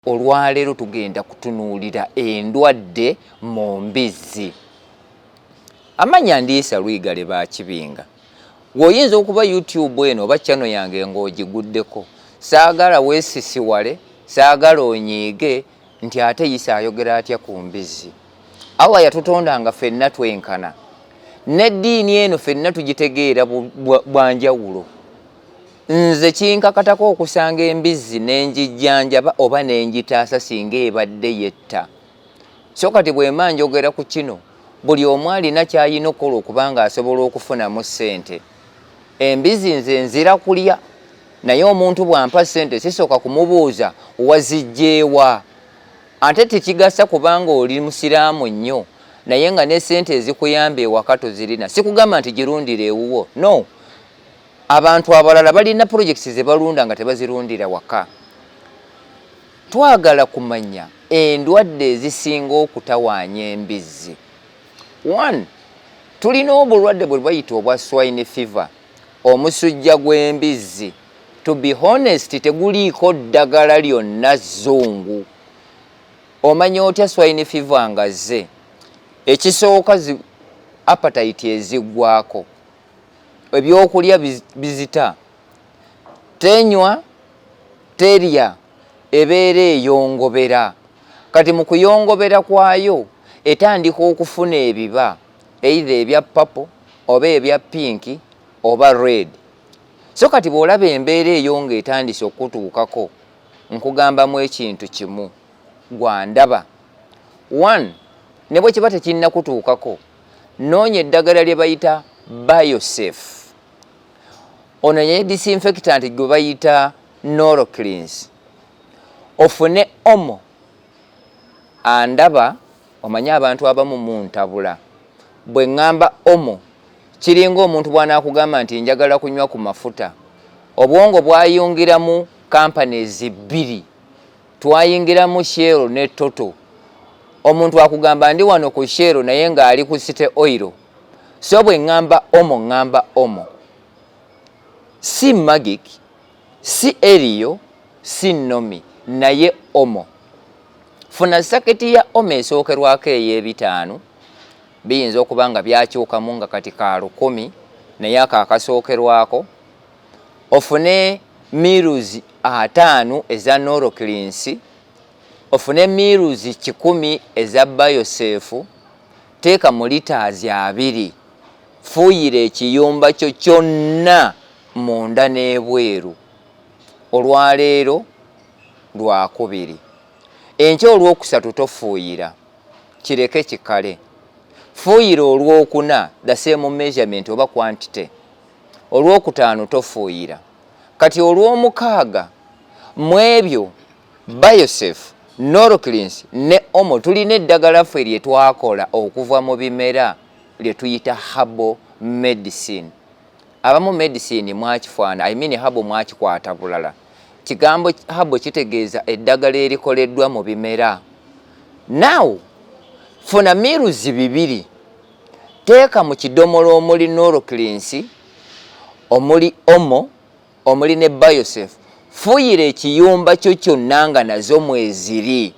Olwaleero tugenda kutunuulira endwadde mu mbizzi. Amannya Ndiisa Lwigale Bakibinga. Gwe oyinza okuba YouTube eno oba channel yange ng'ogiguddeko. Saagala weesisiwale, saagala onyiige nti ate Isa ayogera atya ku mbizzi. Allah yatutonda nga ffenna twenkana. N'eddiini eno ffenna tugitegeera bwa njawulo. Nze kinkakatako okusanga embizzi ne ngijjanjaba oba ne ngitaasa singa ebadde yetta. So kati bwemba njogera ku kino, buli omu alina ky'alina okukola okuba ng'asobola okufunamu ssente. Embizzi nze nzira kulya, naye omuntu bw'ampa ssente sisooka kumubuuza waziggye wa. Ate tekigasa kubanga oli Musiraamu nnyo naye nga ne ssente ezikuyamba ewaka tozirina. Sikugamba nti girundire ewuwo, no. Abantu abalala balina projects ze balunda nga tebazirundira waka. Twagala kumanya endwadde ezisinga okutawaanya embizzi. One, tulina obulwadde bwe bayita obwa swine fever, omusujja gw'embizzi. To be honest, teguliiko ddagala lyonna zzungu. Omanya otya swine fever nga zze? Ekisooka, appetite eziggwako, ebyokulya bizita, tenywa, terya, ebeera eyongobera. Kati mu kuyongobera kwayo etandika okufuna ebiba, either ebya purple oba ebya pink oba red. So kati bw'olaba embeera eyo ng'etandise okukutuukako, nkugambamu ekintu kimu gwandaba. One, ne bwe kiba tekinnakutuukako, noonya eddagala lye bayita Biosafe. Ono ye disinfectant gwe bayita Noroclins. Ofune Omo. Andaba omanye abantu abamu muntabula. Bwe ŋŋamba Omo, kiringa omuntu bw'anaakugamba nti njagala kunywa ku mafuta. Obwongo bwayingiramu companies bbiri. Twayingiramu Shell ne Total. Omuntu akugamba ndi wano ku Shell naye ng'ali ku City Oil. So bwe ŋŋamba Omo, ŋŋamba Omo. Si Magic, si Ariel, si Nomi, naye Omo. Funa sachet ya Omo esookerwako ey'ebitaano, biyinza okuba nga byakyukamu nga kati ka 1000, naye ako akasookerwako. Ofune mils 50 eza Noroclins, ofune mils 100 eza Biosafe, teeka mu litres 20, fuuyira ekiyumba kyo kyonna munda n'ebweru. Olwaleero Lwakubiri. Enkya Olwokusatu tofuuyira, kireke kikale. Fuuyira Olwokuna the same measurement oba quantity. Olwokutaano tofuuyira. Kati Olwomukaaga mu ebyo Biosafe, Noroclins ne Omo, tulina eddagala ffe lye twakola okuva mu bimera lye tuyita herbal medicine. Abamu medicine mwakifaana, I mean herbal mwakikwata bulala. Kigambo herbal kitegeeza eddagala erikoleddwa mu bimera. Now, funa mils 2, teeka mu kidomola omuli Noroclins, omuli Omo, omuli ne Biosafe, fuuyira ekiyumba kyo kyonna nga nazo mweziri,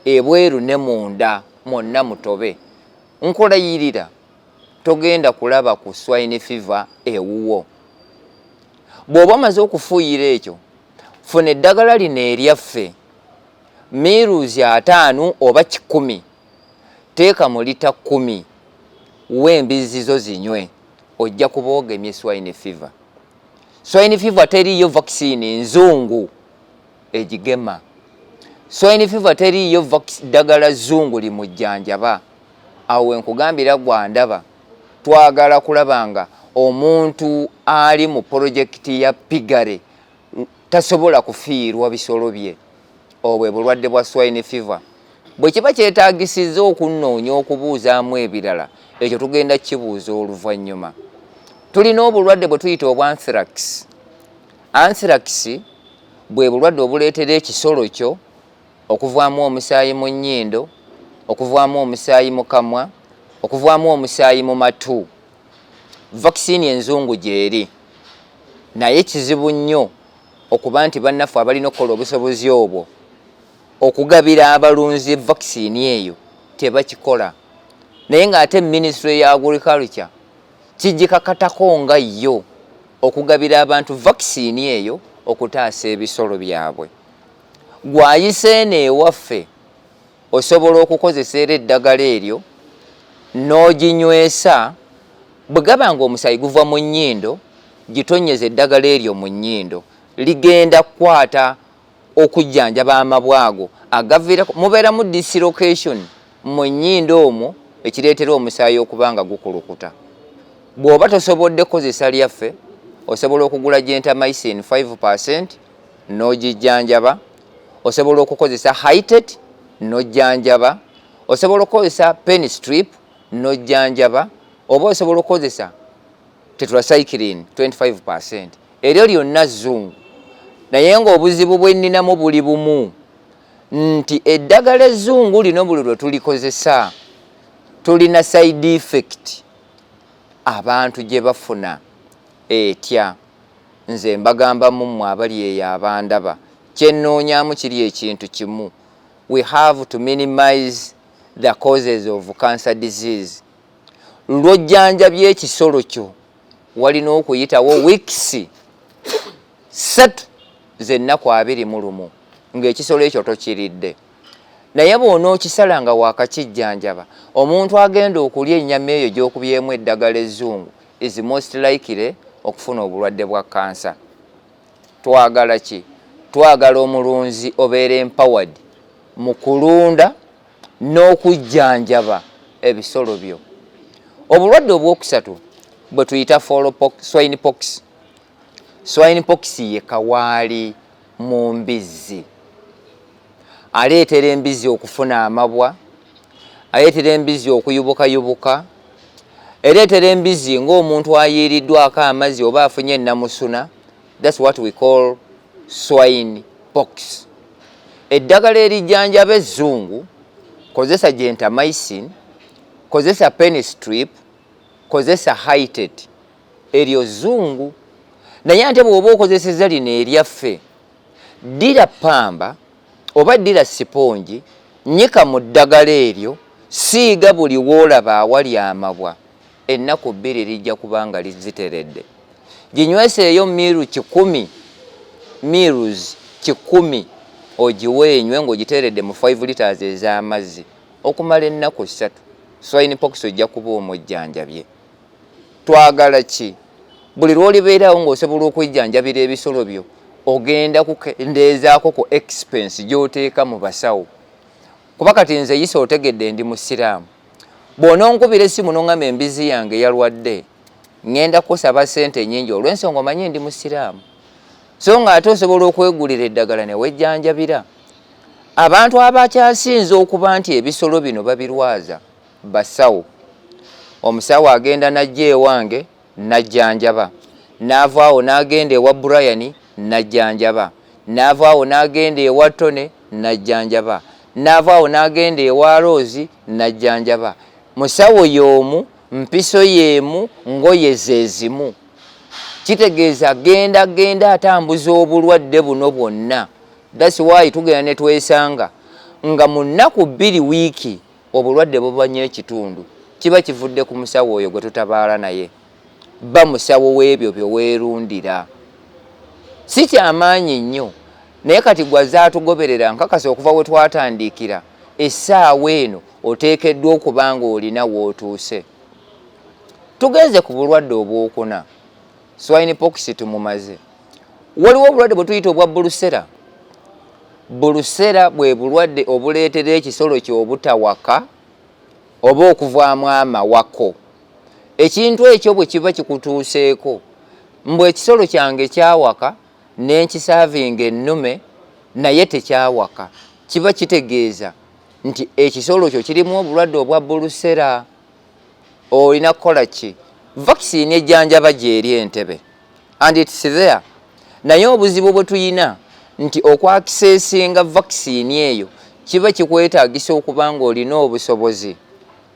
ebweru ne munda mwonna mutobe. Nkulayirira togenda kulaba ku swine fever ewuwo. Bw'oba omaze okufuuyira ekyo, funa eddagala lino eryaffe, mils 50 oba 100, teeka mu lita 10, wa embizzi zo zinywe, ojja kuba ogemye swine fever. Swine fever teriiyo vaccine nzungu egigema. Swine fever teriiyo ddagala zungu limujjanjaba. Awo we nkugambira gwandaba, twagala kulaba nga omuntu ali mu porojekiti ya piggery tasobola kufiirwa bisolo bye. Obwo bulwadde bwa swine fever. Bwe kiba kyetaagisizza okunnoonya okubuuzaamu ebirala, ekyo tugenda kibuuza oluvannyuma. Tulina obulwadde bwe tuyita obwa anthrax. Anthrax bwe bulwadde obuleetera ekisolo kyo okuvaamu omusaayi mu nnyindo, okuvaamu omusaayi mu kamwa, okuvaamu omusaayi mu matu. Vaccine enzungu gyeri, naye kizibu nnyo okuba nti bannaffe abalina okukola obusobozi obwo. Okugabira abalunzi vaccine eyo tebakikola, naye ng'ate Ministry ya Agriculture kigikakatako nga yo okugabira abantu vaccine eyo okutaasa ebisolo byabwe. Gwayise eno ewaffe, osobola okukozesa era eddagala eryo n'oginywesa. Bwe gaba nga omusaayi guva mu nnyindo, gitonyeza eddagala eryo mu nnyindo, ligenda kukwata okujjanjaba amabwa ago agaviirako. Mubeeramu dislocation mu nnyindo omwo, ekireetera omusaayi okuba nga gukulukuta. Bw'oba tosobodde kukozesa lyaffe, osobola okugula gentamicin 5 n'ogijjanjaba, osobola okukozesa Hitet n'ojjanjaba, osobola okukozesa Penstrep n'ojjanjaba, oba osobola okukozesa tetracycline 25. Eryo lyonna zzungu, naye ng'obuzibu bwe nninamu buli bumu nti eddagala ezzungu lino buli lwe tulikozesa tulina side effect abantu gye bafuna etya. Nze mbagambamu mmwe abali eyo abandaba, kyennoonyaamu kiri ekintu kimu: we have to minimize the causes of cancer disease. Lwojjanjabya ekisolo kyo, walina okuyitawo weeks 3 z'ennaku 21 ng'ekisolo ekyo tokiridde. Naye bw'onookisala nga wakakijjanjaba, omuntu agenda okulya ennyama eyo gy'okubyemu eddagala ezzungu is most likely okufuna obulwadde bwa kansa. Twagala ki? Twagala omulunzi obeera empowered mu kulunda n'okujjanjaba ebisolo byo. Obulwadde obwokusatu bwe tuyita swine pox. Swine pox ye kawaali mu mbizzi, aleetera embizzi okufuna amabwa, aleetera embizzi okuyubukayubuka, ereetera embizzi ng'omuntu ayiiriddwako amazzi oba afunye ennamusuna. That's what we call swine pox. Eddagala erijjanjaba ezzungu, kozesa gentamicin, kozesa Penstrep, kozesa Hitet, eryo zungu. Naye ate bw'oba okozeseza lino eryaffe, ddira pamba oba ddira sipongi, nyika mu ddagala eryo, siiga buli woolaba awali amabwa. Ennaku 2 lijja kuba nga liziteredde. Ginyweseeyo ml 100, mils 100, ogiwe enywe ng'ogiteeredde mu 5 liters ez'amazzi okumala ennaku 3. Swine pox ojja kuba omujjanjabye. Twagala ki? Buli lw'olibeerawo ng'osobola okwejjanjabira ebisolo byo, ogenda kukendeezaako ku expense gy'oteeka mu basawo. Kuba kati nze yisa otegedde ndi musiraamu, bw'ononkubira essimu n'oŋŋamba embizi yange yalwadde, ŋŋenda kukusaba ssente nnyingi olw'ensonga omanyi ndi musiraamu. So ng'ate osobola okwegulira eddagala ne wejjanjabira. Abantu abakyasinze okuba nti ebisolo bino babirwaza basawo. Omusawo agenda najja ewange najjanjaba, n'avaawo n'agenda ewa Brian najjanjaba, n'avaawo n'agenda ewa Tone najjanjaba, n'avaawo n'agenda ewa Rose najjanjaba. Musawo y'omu, mpiso y'emu, ngoye zeezimu. Kitegeeza genda genda atambuza obulwadde buno bwonna. That's why tugenda ne twesanga nga mu nnaku 2 wiiki obulwadde bubanye ekitundu. Kiba kivudde ku musawo oyo gwe tutabaala naye. Ba musawo w'ebyo bye weerundira. Si kyamaanyi nnyo, naye kati gwaze atugoberera, nkakasa okuva we twatandikira essaawa eno oteekeddwa okuba ng'olina w'otuuse. Tugenze ku bulwadde obwokuna. Swine pox tumumaze. Waliwo obulwadde bwe tuyita obwa brucella. Brucella bwe bulwadde obuleetera ekisolo ky'obutawaka oba okuvaamu amawako. Ekintu ekyo bwe kiba kikutuuseeko, mbu ekisolo kyange kyawaka n'enkisaavinga ennume naye tekyawaka, kiba kitegeeza nti ekisolo kyo kirimu obulwadde obwa brucella. Olina kukola ki? Vaccine ejjanjaba gyeri Entebe and it's there, naye obuzibu bwe tuyina nti okwakiseesinga vaccine eyo kiba kikwetaagisa okuba ng'olina obusobozi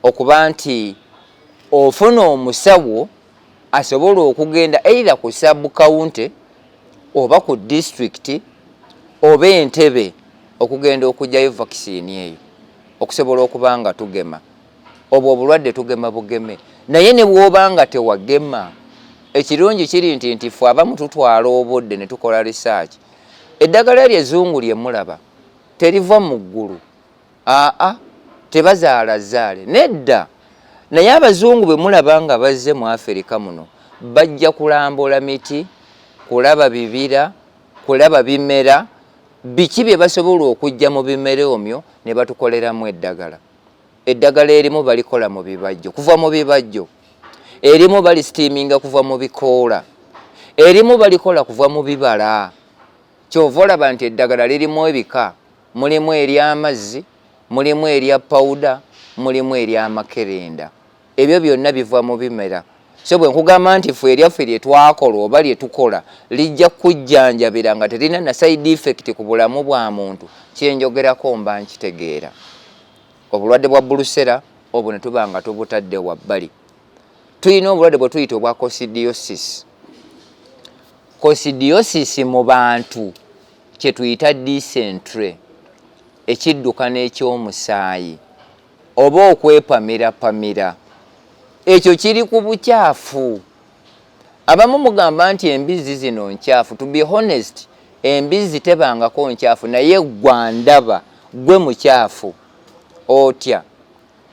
okuba nti ofuna omusawo asobola okugenda either ku sub county oba ku district oba Entebe. okugenda okugyayo vaccine eyo okusobola okuba nga tugema. Obwo obulwadde tugema bugeme, naye ne bw'oba nga tewagema, ekirungi kiri nti ffe abamu tutwala obudde ne tukola research. Eddagala eryo ezzungu lye mulaba teriva mu ggulu, aa, tebazaala zaale nedda. Naye abazungu bwe mulaba nga bazze mu Afirika muno, bajja kulambula miti, kulaba bibira, kulaba bimera, biki bye basobola okujja mu bimera omyo ne batukoleramu eddagala. Eddagala erimu balikola mu bibajjo, kuva mu bibajjo, erimu balisitiiminga kuva mu bikoola, erimu balikola kuva mu bibala. Kyova olaba nti eddagala lirimu ebika, mulimu ery'amazzi, mulimu erya pawuda, mulimu ery'amakerenda. Ebyo byonna biva mu bimera. So bwe nkugamba nti ffe eryaffe lye twakola oba lye tukola lijja kujjanjabira nga terina na side effect ku bulamu bwa muntu, kyenjogerako mba nkitegeera. Obulwadde bwa Brucella obwo ne tuba nga tubutadde wabbali, tulina obulwadde bwe tuyita obwa coccidiosis. Coccidiosis mu bantu kye tuyita dysentery, ekiddukano eky'omusaayi oba okwepamirapamira. Ekyo kiri ku bukyafu. Abamu mugamba nti embizzi zino nkyafu. To be honest, embizzi tebangako nkyafu, naye gwandaba gwe mukyafu. Otya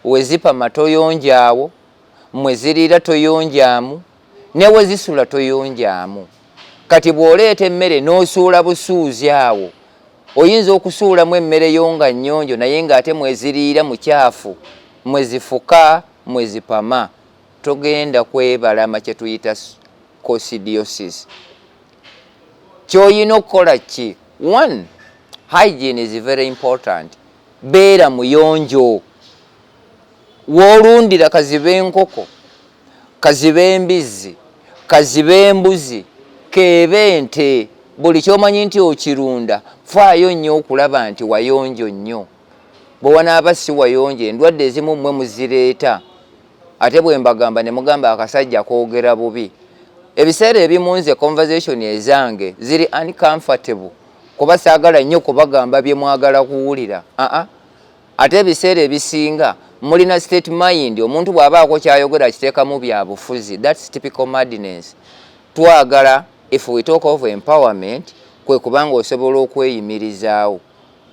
wezipama toyonjaawo, mwe ziriira toyonjaamu, ne we zisula toyonjaamu. Kati bw'oleeta emmere n'osuula busuuzi awo, oyinza okusuulamu emmere yo nga nnyonjo, naye ng'ate mweziriira mukyafu, mwezifuka, mwezipama, togenda kwebalama kye tuyita coccidiosis. Ky'olina okukola ki? One, hygiene is very important. Beera muyonjo w'olundira, kazibe enkoko, kazibe embizzi, kazibe embuzi, keebe ente, buli kyomanyi nti okirunda, faayo nnyo okulaba nti wayonjo nnyo. Bwe wanaaba si wayonjo, endwadde ezimu mmwe muzireeta. Ate bwe mbagamba ne mugamba akasajja koogera bubi. Ebiseera ebimu nze conversation ezange ziri uncomfortable, kuba saagala nnyo kubagamba bye mwagala kuwulira. Aa, ate ebiseera ebisinga mulina state mind, omuntu bw'abaako kyayogera akiteekamu bya bufuzi. That's typical madness. Twagala, if we talk of empowerment, kwe kubanga osobola okweyimirizaawo,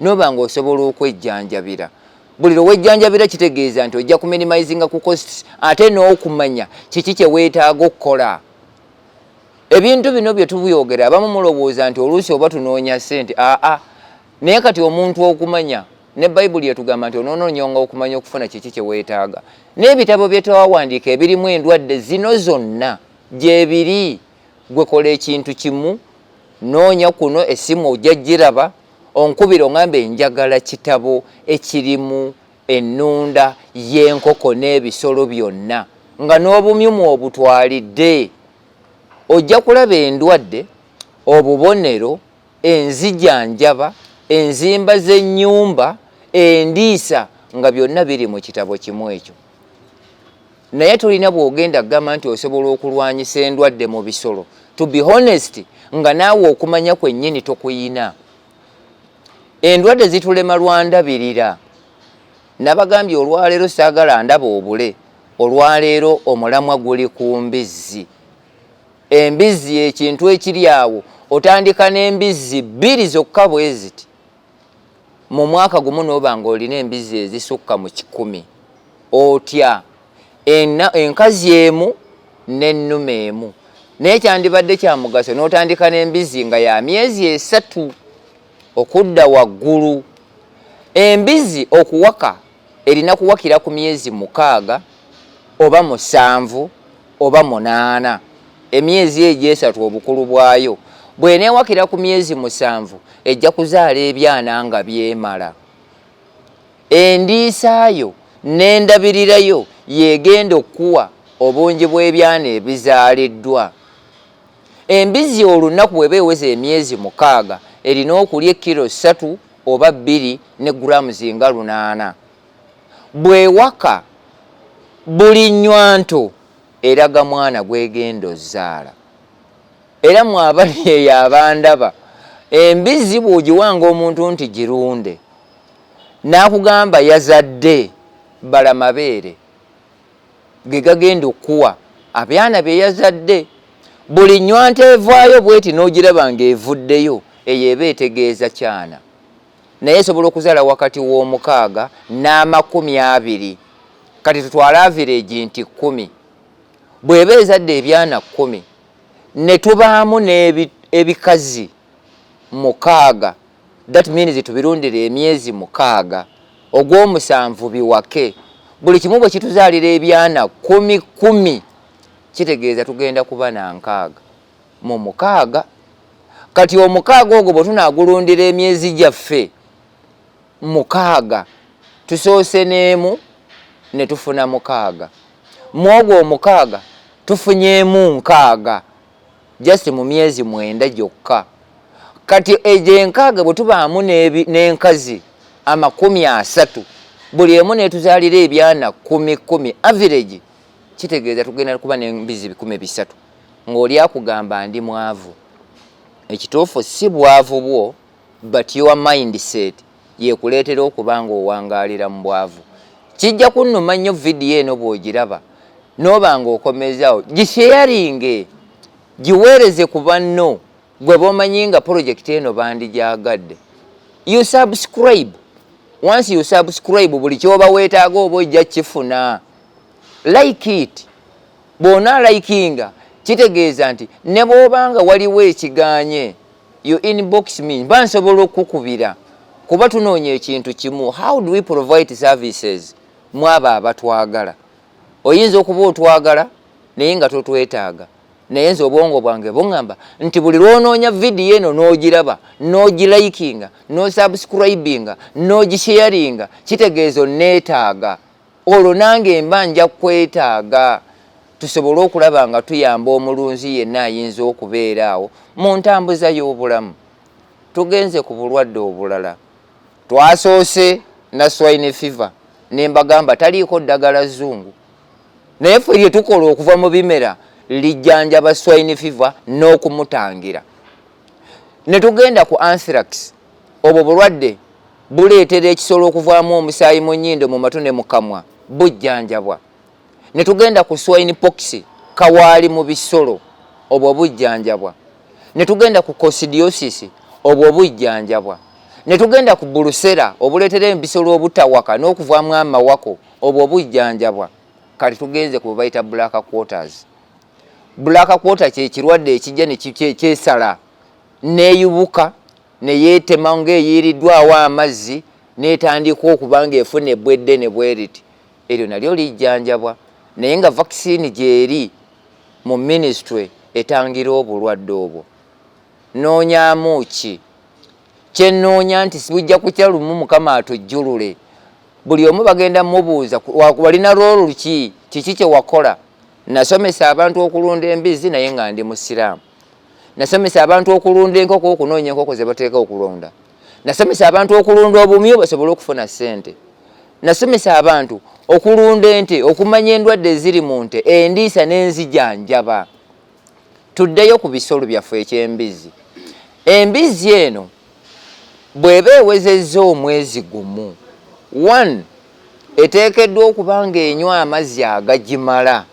noba nga osobola okwejjanjabira. Buli lwe wejjanjabira kitegeeza nti ojja kuminimizinga ku costs, ate n'okumanya kiki kye weetaaga okukola. Ebintu bino bye tubyogera, abamu mulowooza nti oluusi oba tunoonya ssente. Aa, naye kati omuntu okumanya, ne Bayibuli etugamba nti onoononyonga okumanya okufuna kiki kye weetaaga. N'ebitabo bye twawandiika ebirimu endwadde zino zonna gyebiri. Gwe kola ekintu kimu, noonya kuno essimu ojja giraba, onkubira oŋambe njagala kitabo ekirimu ennunda y'enkoko n'ebisolo byonna nga n'obumyumu obutwalidde. Ojja kulaba endwadde, obubonero, enzijanjaba, enzimba z'ennyumba, endiisa, nga byonna biri mu kitabo kimu ekyo. Naye tolina bw'ogenda kugamba nti osobola okulwanyisa endwadde mu bisolo, to be honest, nga naawe okumanya kwennyini tokuyina. Endwadde zitulema lwandabirira. Nabagambye olwaleero saagala ndaba obule. Olwaleero omulamwa guli ku mbizzi. Embizzi ekintu ekiri awo, otandika n'embizzi bbiri zokka bwe ziti, mu mwaka gumu n'oba ng'olina embizzi ezisukka mu 100. Otya? Enkazi emu n'ennume emu. Naye kyandibadde kya mugaso n'otandika n'embizzi nga ya myezi 3 okudda waggulu. Embizzi okuwaka erina kuwakira ku myezi 6 oba 7 oba 8, emyezi egyo 3 obukulu bwayo. Bw'eneewakira ku myezi 7 ejja kuzaala ebyana nga byemala. Endiisaayo n'endabirirayo yegenda okukuwa obungi bw'ebyana ebizaaliddwa. Embizzi olunaku bw'eba eweza emyezi 6 erina okulya ekkiro 3 oba 2 ne grams nga 8. Bw'ewaka buli nnywanto eraga mwana gwegenda ozaala. Era mwe abali eyo abandaba, Embizzi bw'ogiwanga omuntu nti girunde, n'akugamba yazadde, bala mabeere ge gagenda okukuwa abyana bye yazadde. Buli nywanta evaayo bweti n'ogiraba ng'evuddeyo, eyo eba etegeeza kyana. Naye esobola okuzaala wakati w'omukaaga n'amakumi abiri. Kati tutwale average nti 10. Bw'eba ezadde ebyana 10 ne tubaamu n'ebikazi 6, that means tubirundira emyezi 6, ogw'omusanvu biwake. Buli kimu bwe kituzaalira ebyana 10 10, kitegeeza tugenda kuba na 66. Kati omukaaga ogwo bwe tunaagulundira emyezi gyaffe 6, tusoose n'emu ne tufuna 6. Mu ogwo omukaaga tufunyeemu 60 just mu myezi 9 gyokka. Kati egyo 60 bwe tubaamu n'enkazi 30, buli emu n'etuzaalira ebyana 10 10, average kitegeeza tugenda kuba n'embizi 300. Ng'oli akugamba ndi mwavu, ekituufu si bwavu bwo, but your mindset yekuleetera okuba nga owangaalira mu bwavu. Kijja kunnuma nnyo vidiyo eno bw'ogiraba n'oba nga okomezaawo, gisharinge, giweereze ku banno gwe bomanyi nga project eno bandigyagadde. You subscribe. Once you subscribe, buli kyoba weetaaga oba ojja kifuna. Like it. Bw'ona likinga, kitegeeza nti ne bw'obanga waliwo ekiganye, you inbox me, mba nsobola okukubira, kuba tunoonya ekintu kimu: how do we provide services mu abo abatwagala? Oyinza okuba otwagala naye nga totwetaaga, naye nze obwongo bwange buŋŋamba nti buli lwonoonya vidiyo eno n'ogiraba, n'ogilikinga, n'osubscribinga, n'ogisharinga, kitegeeza onneetaaga. Olwo nange mba nja kwetaaga tusobole okulaba nga tuyamba omulunzi yenna ayinza okubeera awo mu ntambuza y'obulamu. Tugenze ku bulwadde obulala. Twasoose na swine fever, ne mbagamba taliiko ddagala zungu, naye ffe lye tukola okuva mu bimera lijjanjaba swine fever n'okumutangira. Ne tugenda ku anthrax. Obwo bulwadde buleetera ekisolo okuvaamu omusaayi mu nnyindo, mu matu ne mu kamwa, bujjanjabwa. Ne tugenda ku swine pox, kawaali mu bisolo, obwo bujjanjabwa. Ne tugenda ku coccidiosis, obwo bujjanjabwa. Ne tugenda ku brucella, obuleetera ebisolo obutawaka n'okuvaamu amawako, obwo bujjanjabwa. Kati tugenze ku bwe bayita black quarters. Black quarter kyekirwadde ekijja ne kyesala neeyubuka ne yeetema ng'eyiiriddwawo amazzi, n'etandika okuba ng'efuna ebbwa eddene bwe riti. Eryo nalyo lijjanjabwa, naye nga vaccine gyeri mu ministry etangira obulwadde obwo. Noonyaamu ki? Kyenoonya nti bujja kutya lumu Mukama atujjulule, buli omu bagenda mubuuza, walina role ki? Kiki kye wakola? Nasomesa abantu okulunda embizi naye nga ndi musiraamu. Nasomesa abantu okulunda enkoko, okunoonya enkoko ze bateeka okulunda. Nasomesa abantu okulunda obumyu basobole okufuna ssente. Nasomesa abantu okulunda ente, okumanya endwadde eziri mu nte, endiisa n'enzijanjaba. Tuddeyo ku bisolo byaffe. Ekyembizi, embizi eno bw'eba ewezezza omwezi 1, one, eteekeddwa okuba ng'enywa amazzi agagimala.